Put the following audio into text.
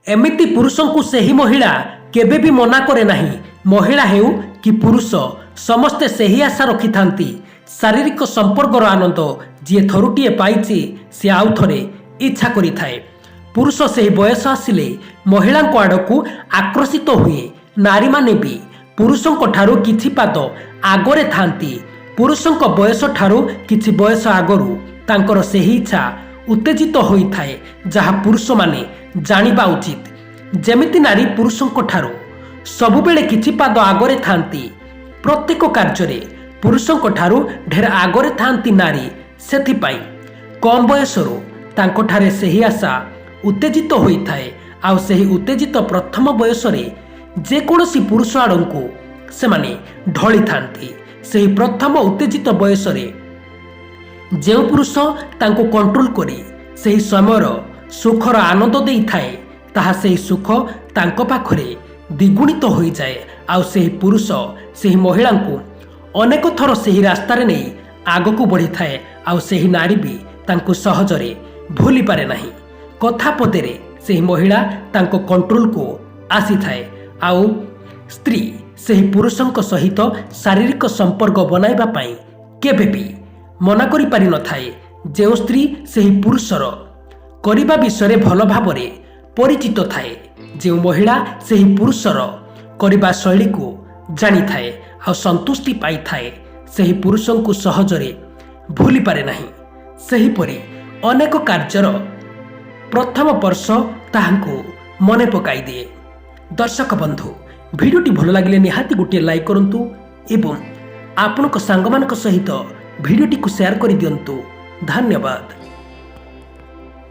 ଏମିତି ପୁରୁଷଙ୍କୁ ସେହି ମହିଳା କେବେ ବି ମନା କରେ ନାହିଁ। ମହିଳା ହେଉ କି ପୁରୁଷ, ସମସ୍ତେ ସେହି ଆଶା ରଖିଥାନ୍ତି। ଶାରୀରିକ ସମ୍ପର୍କର ଆନନ୍ଦ ଯିଏ ଥରୁଟିଏ ପାଇଛି, ସେ ଆଉ ଥରେ ଇଚ୍ଛା କରିଥାଏ। ପୁରୁଷ ସେହି ବୟସ ଆସିଲେ ମହିଳାଙ୍କ ଆଡ଼କୁ ଆକର୍ଷିତ ହୁଏ। ନାରୀମାନେ ବି ପୁରୁଷଙ୍କ ଠାରୁ କିଛି ପାଦ ଆଗରେ ଥାନ୍ତି। ପୁରୁଷଙ୍କ ବୟସ ଠାରୁ କିଛି ବୟସ ଆଗରୁ ତାଙ୍କର ସେହି ଇଚ୍ଛା ଉତ୍ତେଜିତ ହୋଇଥାଏ, ଯାହା ପୁରୁଷମାନେ ଜାଣିବା ଉଚିତ। ଯେମିତି ନାରୀ ପୁରୁଷଙ୍କ ଠାରୁ ସବୁବେଳେ କିଛି ପାଦ ଆଗରେ ଥାନ୍ତି, ପ୍ରତ୍ୟେକ କାର୍ଯ୍ୟରେ ପୁରୁଷଙ୍କ ଠାରୁ ଢେର ଆଗରେ ଥାନ୍ତି ନାରୀ। ସେଥିପାଇଁ କମ୍ ବୟସରୁ ତାଙ୍କଠାରେ ସେହି ଆଶା ଉତ୍ତେଜିତ ହୋଇଥାଏ। ଆଉ ସେହି ଉତ୍ତେଜିତ ପ୍ରଥମ ବୟସରେ ଯେକୌଣସି ପୁରୁଷ ଆଡ଼କୁ ସେମାନେ ଢଳିଥାନ୍ତି। ସେହି ପ୍ରଥମ ଉତ୍ତେଜିତ ବୟସରେ ଯେଉଁ ପୁରୁଷ ତାଙ୍କୁ କଣ୍ଟ୍ରୋଲ କରି ସେହି ସମୟର ସୁଖର ଆନନ୍ଦ ଦେଇଥାଏ, ତାହା ସେହି ସୁଖ ତାଙ୍କ ପାଖରେ ଦ୍ୱିଗୁଣିତ ହୋଇଯାଏ। ଆଉ ସେହି ପୁରୁଷ ସେହି ମହିଳାଙ୍କୁ ଅନେକ ଥର ସେହି ରାସ୍ତାରେ ନେଇ ଆଗକୁ ବଢ଼ିଥାଏ। ଆଉ ସେହି ନାରୀ ବି ତାଙ୍କୁ ସହଜରେ ଭୁଲିପାରେ ନାହିଁ। କଥା ପଦରେ ସେହି ମହିଳା ତାଙ୍କ କଣ୍ଟ୍ରୋଲକୁ ଆସିଥାଏ। ଆଉ ସ୍ତ୍ରୀ ସେହି ପୁରୁଷଙ୍କ ସହିତ ଶାରୀରିକ ସମ୍ପର୍କ ବନାଇବା ପାଇଁ କେବେ ବି ମନା କରିପାରିନଥାଏ। ଯେଉଁ ସ୍ତ୍ରୀ ସେହି ପୁରୁଷର କରିବା ବିଷୟରେ ଭଲ ଭାବରେ ପରିଚିତ ଥାଏ, ଯେଉଁ ମହିଳା ସେହି ପୁରୁଷର କରିବା ଶୈଳୀକୁ ଜାଣିଥାଏ ଆଉ ସନ୍ତୁଷ୍ଟି ପାଇଥାଏ, ସେହି ପୁରୁଷଙ୍କୁ ସହଜରେ ଭୁଲିପାରେ ନାହିଁ। ସେହିପରି ଅନେକ କାର୍ଯ୍ୟର ପ୍ରଥମ ବର୍ଷ ତାହାଙ୍କୁ ମନେ ପକାଇ ଦିଏ। ଦର୍ଶକ ବନ୍ଧୁ, ଭିଡ଼ିଓଟି ଭଲ ଲାଗିଲେ ନିହାତି ଗୋଟିଏ ଲାଇକ୍ କରନ୍ତୁ ଏବଂ ଆପଣଙ୍କ ସାଙ୍ଗମାନଙ୍କ ସହିତ ଭିଡ଼ିଓଟିକୁ ସେୟାର କରିଦିଅନ୍ତୁ। ଧନ୍ୟବାଦ।